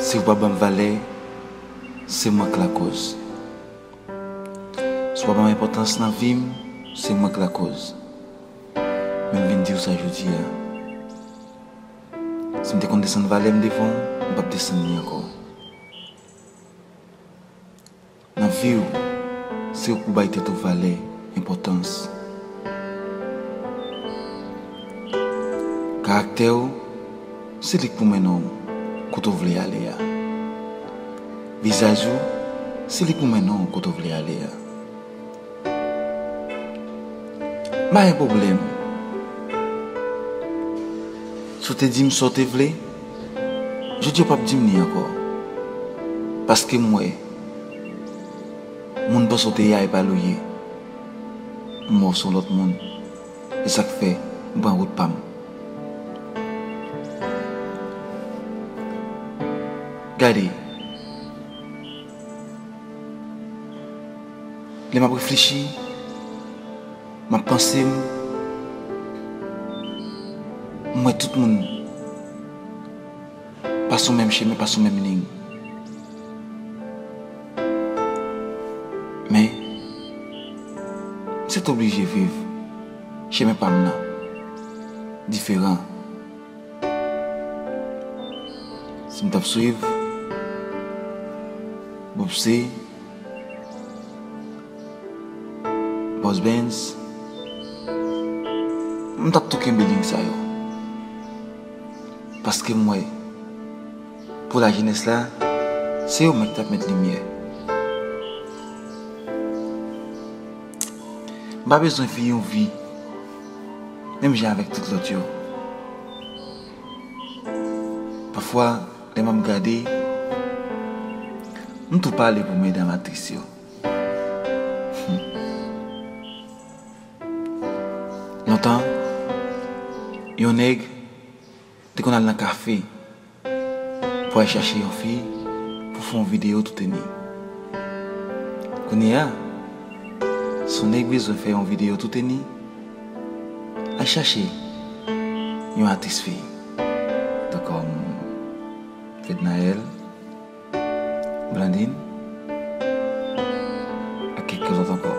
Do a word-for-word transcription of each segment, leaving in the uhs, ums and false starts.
Si w pa ban m valè, se mwen k lakoz. Si w pa ban m enpòtans nan vi m, se mwen k lakoz. Men m vin di w sa jodi a. Si m te konn desann valè m devan w, m p ap desann li ankò. Nan vi w, se ou k pou bay tèt ou valè, enpòtans. Karaktè w, se li k pou mennen w kote w vle ale a. Vizaj ou, se li k pou mennen w kote w vle ale a. M pa gen pwoblèm. Si w te di m sa w te vle, jodi a w p ap di m li ankò. Paske m wè, moun panse w te ye a, e pa li w ye. M wè w se yon lòt moun. Se sa k fè m pran wout pa m. Gade, lè m ap reflechi, m ap panse m, m wè tout moun pa sou menm chemen, pa sou menm liy. Men, m sètoblije viv chemen pa m nan diferan. Si m t ap swiv Bob C, Boss Benz, m t ap tou kenbe liy sa yo. Paske m wè, pou lajenès la, se yo menm k t ap met limyè. M pa bezwen viv yon vi menm jan avèk tout lòt yo. Pafwa, lè m ap gade, m tou pale pou medam aktris yo. Lontan, yon nèg te konn al nan kafe pou al chache yon fi pou fè yon videyo touteni. Kounye a, si yon nèg bezwen fè yon videyo touteni, al chache yon aktris fi. Tankòm Fednaelle, Blandine, ak kèk lòt ankò.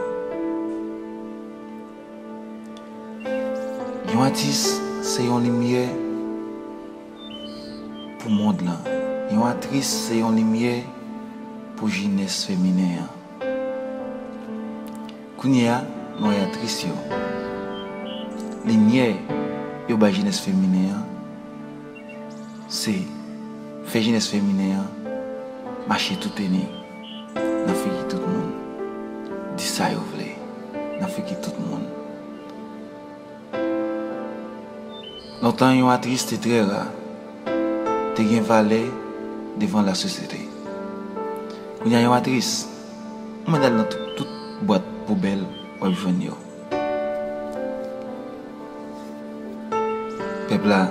Yon atis se yon limyè pou mond lan. Yon aktris se yon limyè pou jenès feminen an. Kounye a, nou wè aktris yo. Limyè yo bay jenès feminen an, se fè jenès feminen an mache touteni nan figi tout moun, di sa yo vle nan figi tout moun. Lontan, yon aktris te trè ra, te gen valè devan lasosyete. Kounye a, yon aktris, ou mande al nan tout, tout bwat poubèl, w ap jwenn yo. Pèp la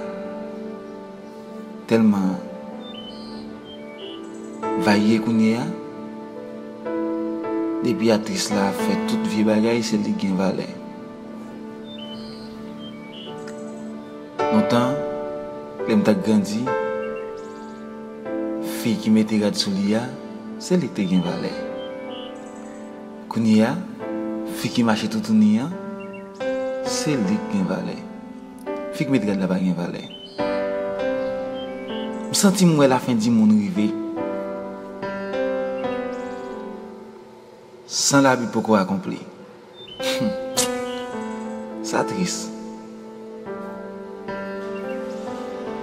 tèlman varye kounye a, depi aktris la ap fè tout vye bagay, se li k gen valè. Lontan, lè m t ap grandi, fi ki mete rad sou li a, se li k te gen valè. Kounye a, fi ki mache toutouni an, se li k gen valè. Fi k met rad la pa gen valè. M santi m wè lafen di moun rive san Labib poko akonpli. Sa tris.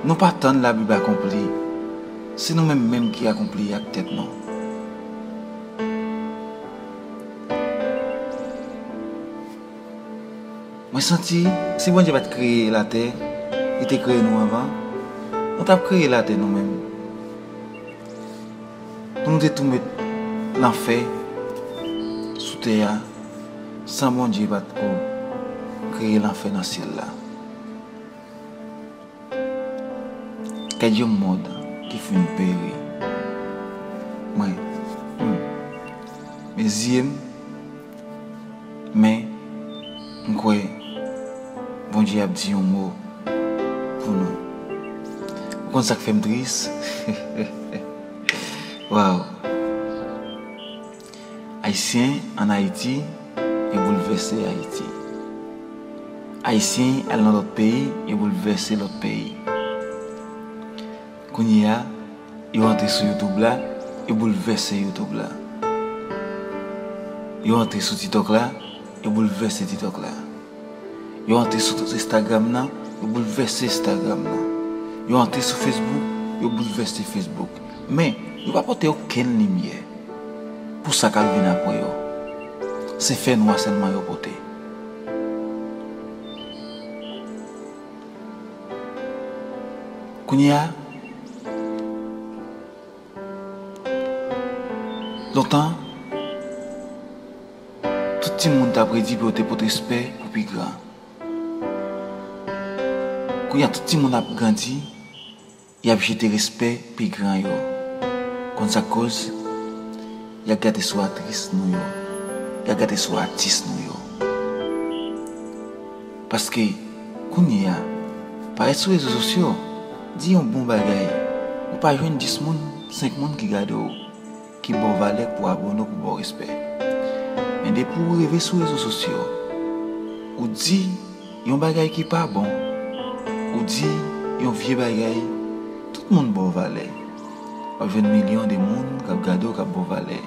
Nou pa tann Labib akonpli, se nou menm menm ki akonpli ak tèt nou. Mwen santi, si Bondye pa t kreye latè, li te kreye nou anvan, nou t ap kreye latè nou menm. Pou nou te tou met lanfè sou tè a, san Bondye pa t ko kreye lanfè nan syèl la. Gad yon mond ki fin peri. Mwen, hmm, men zye m, men m kwè Bondye ap di yon mo pou nou. Ou konn sa k fè m tris? Wow. Ayisyen ann Ayiti, yo boulvèse Ayiti. Ayisyen al nan lòt peyi, yo boulvèse lòt peyi. Kounye a, yo antre sou YouTube la, yo boulvèse YouTube la. Yo antre sou TikTok la, yo boulvèse TikTok la. Yo antre sou Instagram nan, yo boulvèse Instagram nan. Yo antre sou Facebook, yo boulvèse Facebook. Men, yo pa pote okenn limyè pou sa k ap vin apre yo. Se fènwa sèlman yo pote. Kounye a, lontan, tout timoun t ap redi pou yo te pote respè pou pi gran. Kounye a, tout timoun ap grandi, y ap jete respè pi gran yo. Konn sa k koz? Y ap gade sou aktris nou yo. Y ap gade sou atis nou yo. Paske, kounye a, parèt sou rezo sosyo, di yon bon bagay, ou pa jwenn dis moun, senk moun ki gade w, ki ba w valè, pou abone w, pou ba w respè. Men depi w rive sou rezo sosyo, ou di yon bagay ki pa bon, ou di yon vye bagay, tout moun ba w valè. W ap jwenn milyon de moun k ap gade w, k ap ba w valè,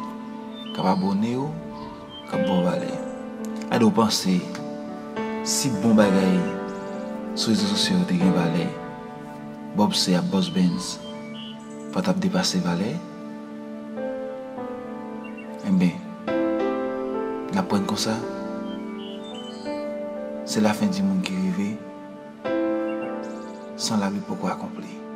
k ap abone w, k ap ba w valè. Ade w panse, si bon bagay sou rezo sosyo yo te gen valè, Bob C ak Boss Benz pa t ap depase valè? Enben, n aprann konsa, se lafen di moun ki rive, san lavi poko akonpli.